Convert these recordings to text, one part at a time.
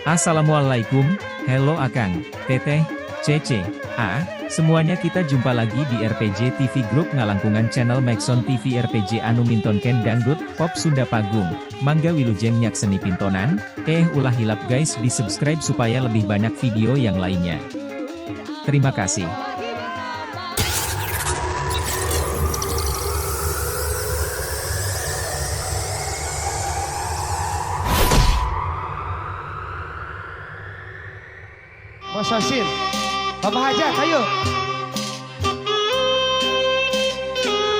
Assalamualaikum, hello Akang, Teteh, Cece, A, semuanya kita jumpa lagi di RPJ TV Group ngalangkungan channel Maxon TV RPJ anu mintonken dangdut, pop Sunda Pagung, Mangga Wilujeng Nyakseni Pintonan, ulah hilap guys di subscribe supaya lebih banyak video yang lainnya. Terima kasih. Bos Sosin, Bapak Hajat, ayo.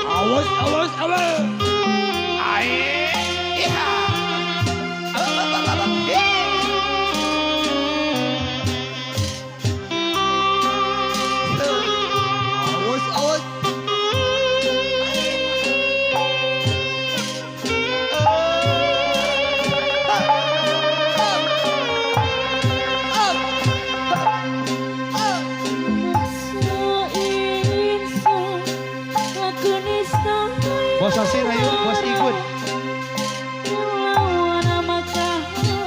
Awas, awas, awas. Ae, iya. Awas, awas, awas. Eh. Awas, awas. Bos Sosin, ayo. Bos Igun,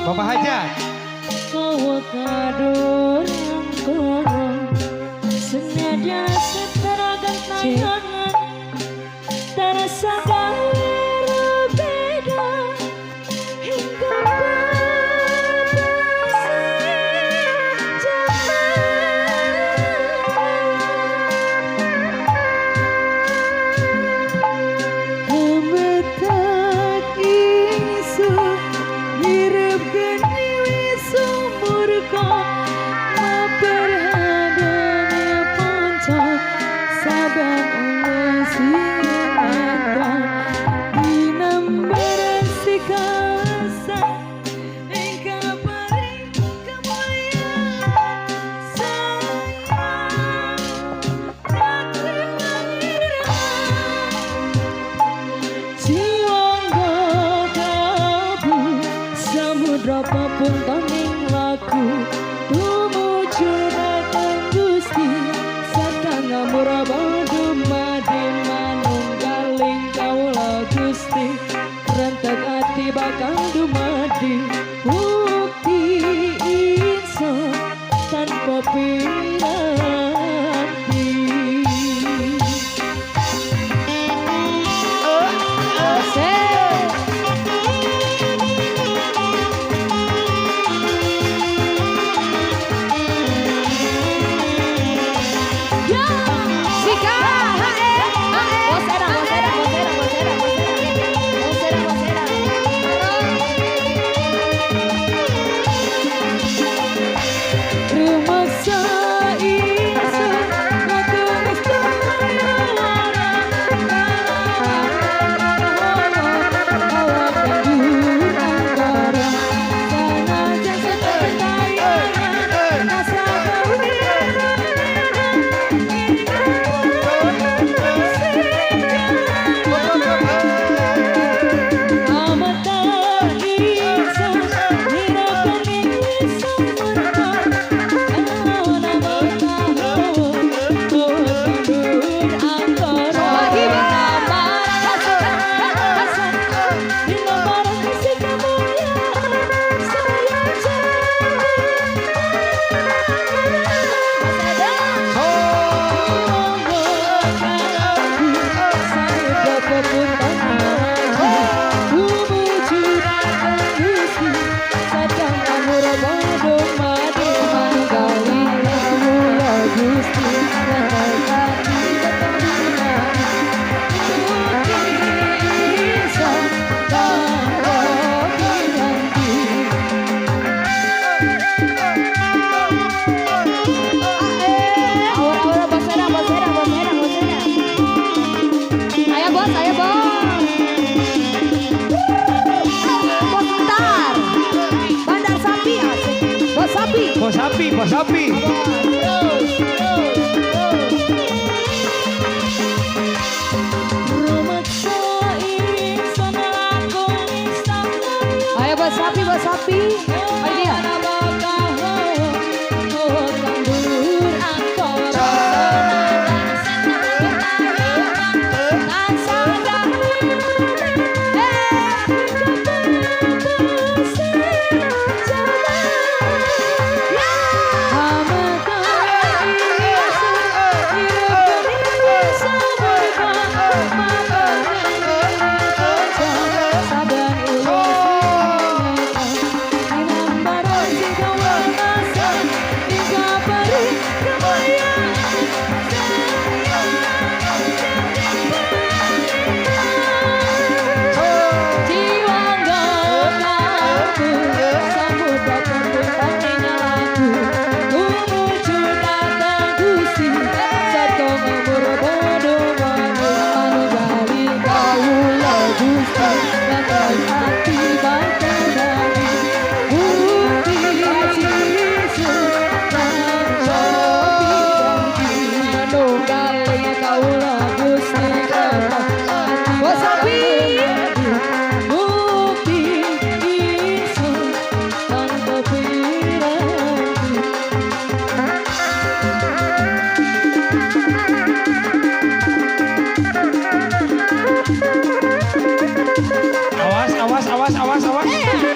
Bapak Hajat. Bos Sapi, Bos Sapi. Ayo bos sapi, bos sapi. Ayo dia.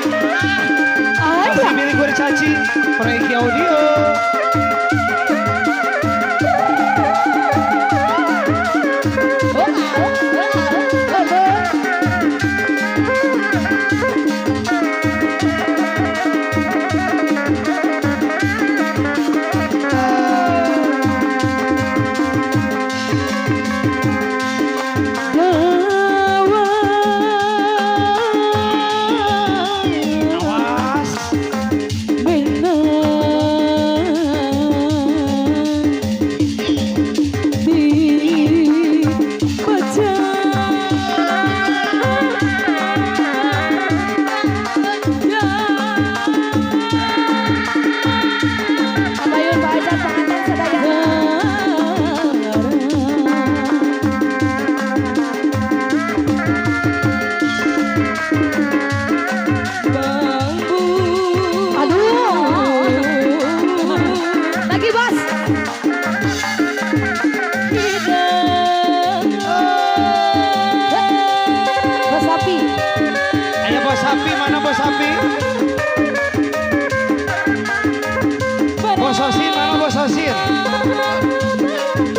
Masih Aya. milik Kurcaci, Proyek Audio. Oh, oh, oh, oh. Awas. Kabayun Pak Ajar panganten sadayana. Aduh. Lagi bos. Bos sapi. Ayo bos sapi, mana bos sapi? Bos Sosin, mana bos Sosin?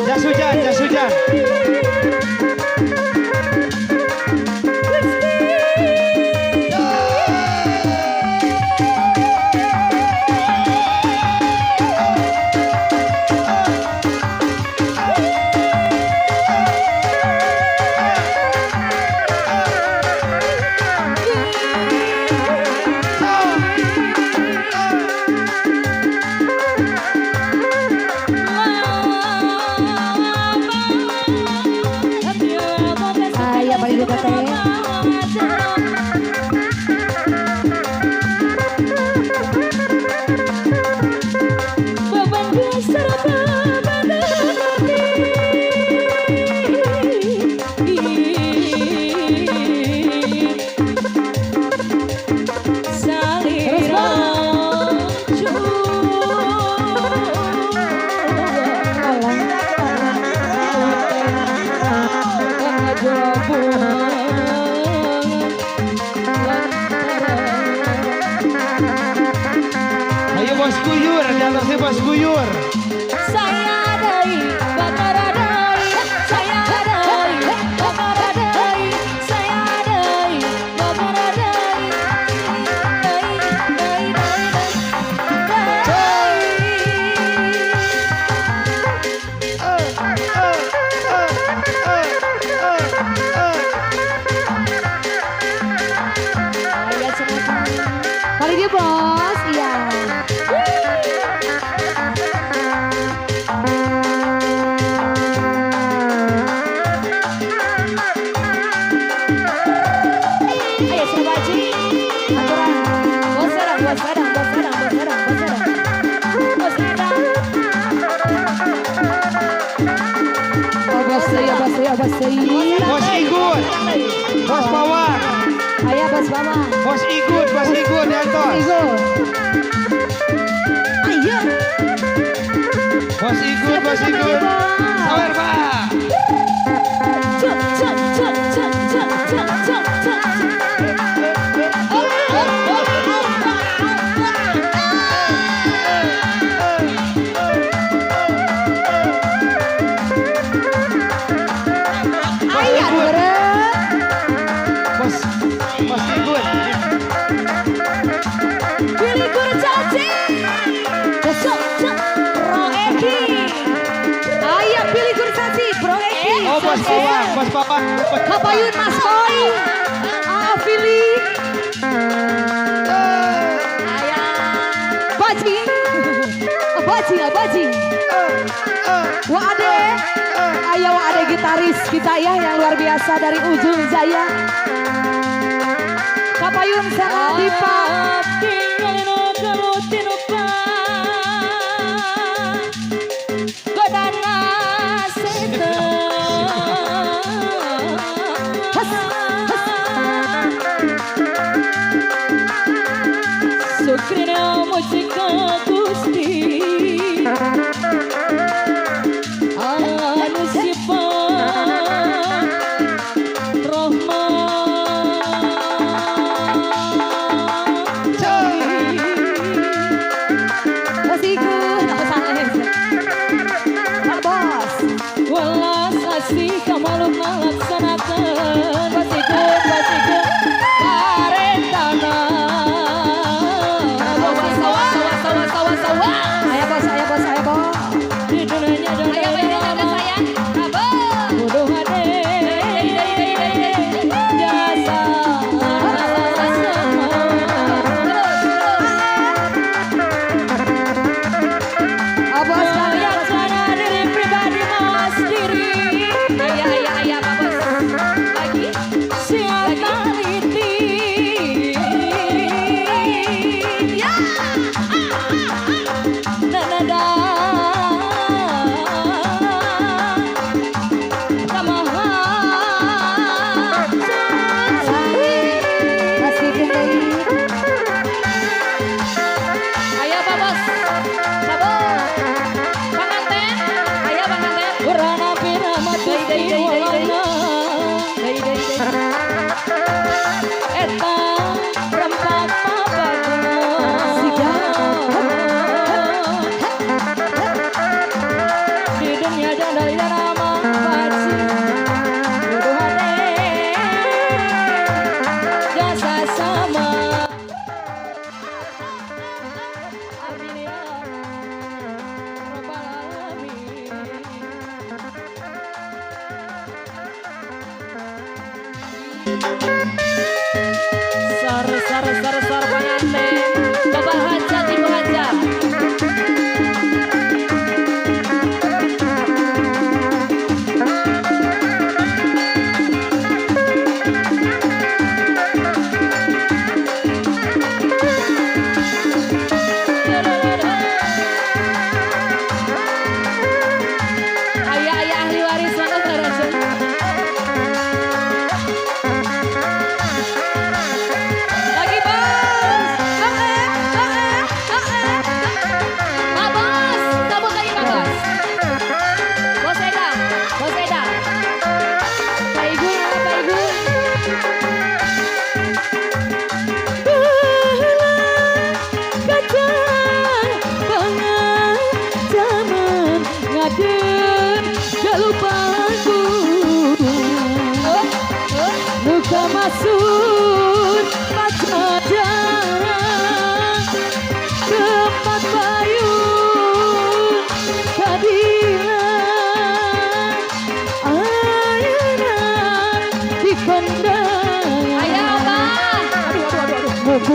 Jas hujan, jas hujan. Aya balik dulu teh. Terus bos. Ayo bos guyur, di atasnya bos guyur. Saya dai, bakara dai, saya dai, bakara dai, saya dai, bakara dai, dai, dai, dai, dai, dai. Aya cenah. Kali dia bos, iya. Ayo siapa Haji? Aturan. Bos sedang, bos sedang, bos sedang, bos sedang, bos sedang. Bos sedang. Oh bos ya, bos ya, bos ya. Bos Igun, bos Bawang, Ayo bos Bawang. Bos Igun di atas. Igo. Ayo. Bos Igun, bos Igun. Sawer Pak. Cuk, cuk, cuk, cuk, cuk, cuk, cuk, cuk, cuk. Oh, oh, oh, oh, Bos Ayo Igun, bareng. bos bos Igun. Pilih kurcaci. Cuk, cuk, Bro Eki. Ayo pilih kurcaci, Bro Eki. Oh bos Bawang, bos Bawang. Bos Bawang. Kapayun Mas Boy. Ah, pilih. Baji. Baji, baji. Wa Ade. Ayo Wa Ade gitaris kita ya yang luar biasa dari ujung jaya. Kapayun sama Dipa. Has, has. Sukrina mujhko Gusti Anusipa Rahman.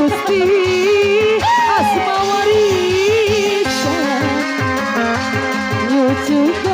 Gusti asma warisan nyucukeun.